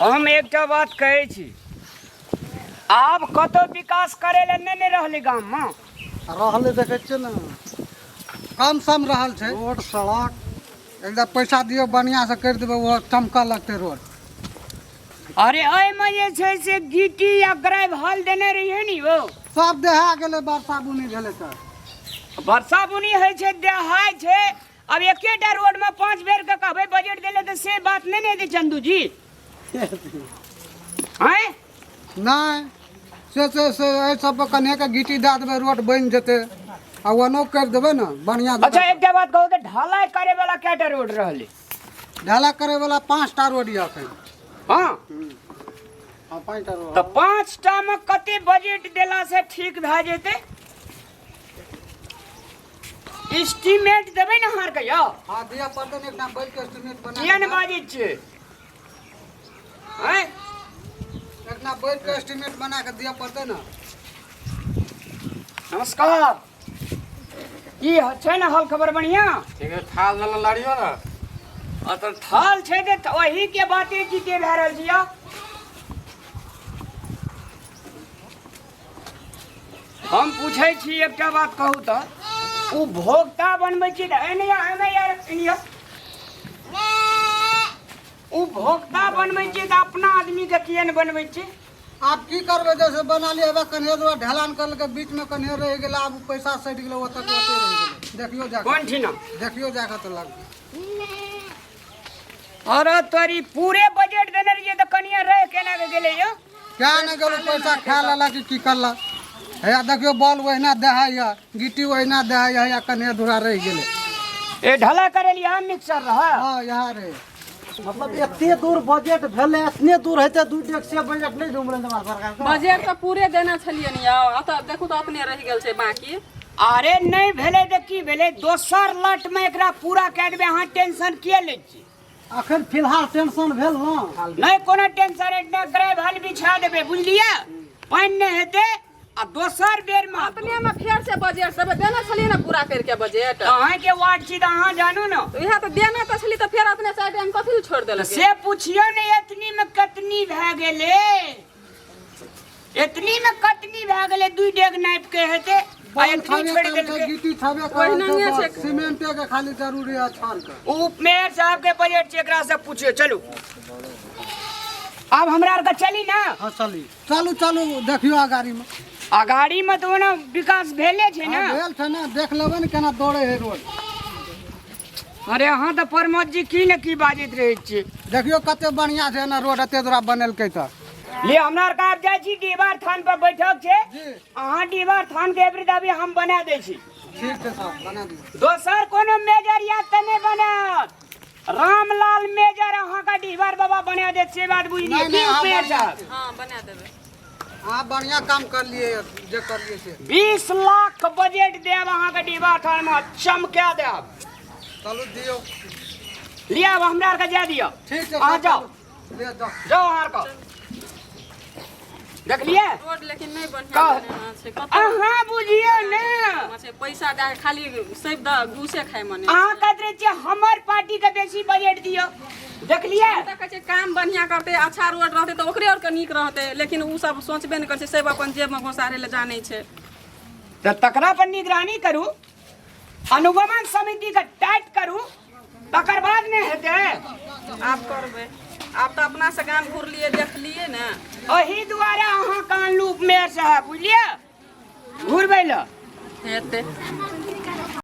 हम एकटा बात कहै छी, आब कतौ विकास करै लए नहि ने रहलै गाममे। रहलै देखै छियै ने, कम सम रहल छै रोड सड़क। एकदम पैसा दियौ, बढ़िआँसँ करि देबै, ओहो चमकऽ लगतै रोड। अरे एहिमे जे छै से गिट्टी या ग्रेव हल देने रहियै ने यौ। सब देहा गेलै, वर्षा बुनी भेलै तऽ। वर्षा बुनी होइ छै, देहाय छै। अब एकेटा रोड में 5 बेर के कहबै बजट देले तऽ से बात नहि ने हेतै चंदू जी। आँय? नहि, से से से एहि सब पर कनिएके गिट्टी दए देबै, रोड बनि जेतै। आ ओनो करि देबै ने बढ़िआँ। अच्छा, एकटा बात कहू तऽ ढलाई करे वाला कएटा रोड रहलै? ढलाई करे वाला 5टा रोड यऽ एखन। हाँ। हाँ, 5टा रोड। तऽ 5टा में कते बजट देला से ठीक भए जेतै? एस्टीमेट देबै ने अहाँ आरके यौ? हाँ, दिअ पड़तै ने, एकटा बैठ के एस्टीमेट बना। किया ने बाजै छियै? आँय? एकटा बैठ के एस्टीमेट बना के दिअ पड़तै ने। नमस्कार, की छै ने हाल खबर बढ़िया? ठीक है, थाल नल लाड़ियो ना। आ तऽ थाल छै तऽ ओही के बाते जीते भए रहल छै यौ। हम पूछै छी एकटा बात कहू तऽ उपभोक्ता बनबै छी तऽ एने एने यार एने उपभोक्ता बनबै छी तऽ अपना आदमीके किए नहि बनबै छी? आब की करबै, जैसे बना लियै, हेबे कन्हे दुआर ढलान करलकै, बीचमे कन्हे रहि गेलै। आब ओ पैसा सटि गेलै, ओतऽ के ओतै रहि गेलै। देखियौ जाकऽ। कोन ठीना? देखियौ जाकऽ तऽ लगतै। अरे तोरी, पूरे बजट देने रहियै तऽ कनिए रहि केना के गेलै यौ? क्या नहि गेलो, पैसा खा लेलक कि की करलक। हैया देखियौ, बॉल ओहिना देहाइ यऽ, गिट्टी ओहिना देहाइ यऽ, हैया कन्हे धुरा रहि गेलै। ए ढला करे लिए हम मिक्सर रह। हँ, यहाँ रहे। मतलब एते दूर बजट भेलै, एतने दूर हेतै, 2 डेग से बजट नहि जुमलै हमार सरकार के। बजट तऽ पूरे देने छलियै ने यौ, आ तऽ देखू तऽ अपने रहि गेल छै बाकी। अरे नहि भेलै तऽ की भेलै, दोसर लट में एकरा पूरा कए देबै, अहाँ टेंशन किए लै छी? अखन फिलहाल टेंशन भेल ने? नहि कोनो टेंशन, एकटा ग्रेव हल बिछा देबै, बुझलियै? पानि नहि हेतै आ दोसर बेर में अपने में फेर से बजट देबै। देने छलियै ने पूरा करके बजट। अहाँके वार्ड छी तऽ अहाँ जानू ने। तऽ इएह तऽ देने तऽ छलियै, तऽ फेर अपने 4 टाइम कथी लए छोड़ि देलकै? से पुछियौ ने, एतनी में कतनी भए गेलै? एतनी में कतनी भए गेलै? 2 डेग नापि के हेतै आ बॉल एतनी छबे छोड़ि करै छै, देलकै। गिट्टी छबे करै छै, ओहिनाहे बस छै। सीमेंटे के खाली जरूरी है छान के। उप मेयर साहब के बजट छै, एकरा से पूछियो। चलू, आब हमरा आरके चली ना? हाँ, चली, चलू चलू, देखियौ अगाड़ी में। अगाड़ी में तऽ ओना विकास भेले छै ने। हाँ, भेल छै ने, देख लेबै ने केना दौड़े है रोड। अरे अहाँ तऽ प्रमोद जी की ने की बाजैत रहै छियै। देखियौ कते बढ़िया छै ने रोड, एते दूरा बनेलकै तऽ। ले, हमरा आरके आब जाइ छी, डीहबार थान पर बैठक छै। जी। अहाँ डीहबार थान के एबरी दाबी हम बना दै छी। ठीक छै साहब, बना दियौ। दोसर कोनो मेजर या तऽ नहि बनायत, रामलाल मेजर अहाँके डीहबार बाबा बना देत, से बात बुझि लियौ। नहि, की नहि, अहाँ मेजर बढ़िआँ साहब? छी। हँ, बना देबै। अहाँ बढ़िया काम कर लिए जे कर लिए से। 20 लाख बजट देब अहाँके, डीहबार थान में चमका देब। चलू, दियौ। लिअ, आब हमरा आरके जाय दिअ। ठीक छै अहाँ साहब, जाउ। चलू। ले जाउ। जाउ अहाँ आरके। देखलियै? रोड लेकिन नहि बढ़िया बनेना छै कतौ। अहाँ बुझियौ ने। छै पैसा दए के खाली सब दऽ घूसे खाय मने। अहाँ कहैत रहै छियै हमर पार्टी के बेसी बजट दियौ, देखलियै? तऽ कहै छै काम बढ़िया करतै, अच्छा रोड रहतै तऽ ओकरे आरके नीक रहतै, लेकिन ओ सब सोचबे नहि करै छै, सब अपन जेबमे घोसारे लए जानै छै। तऽ तकरा पर निगरानी करू, अनुगमन समिति के टाइट करू, तकर बाद ने हेतै। आब करबै, आब तऽ अपना से गाम घुरलियै, देखलियै ने। एहि दुआरे अहाँ कानलू मेयर साहब, बुझलियै? घुरबै लए हेतै।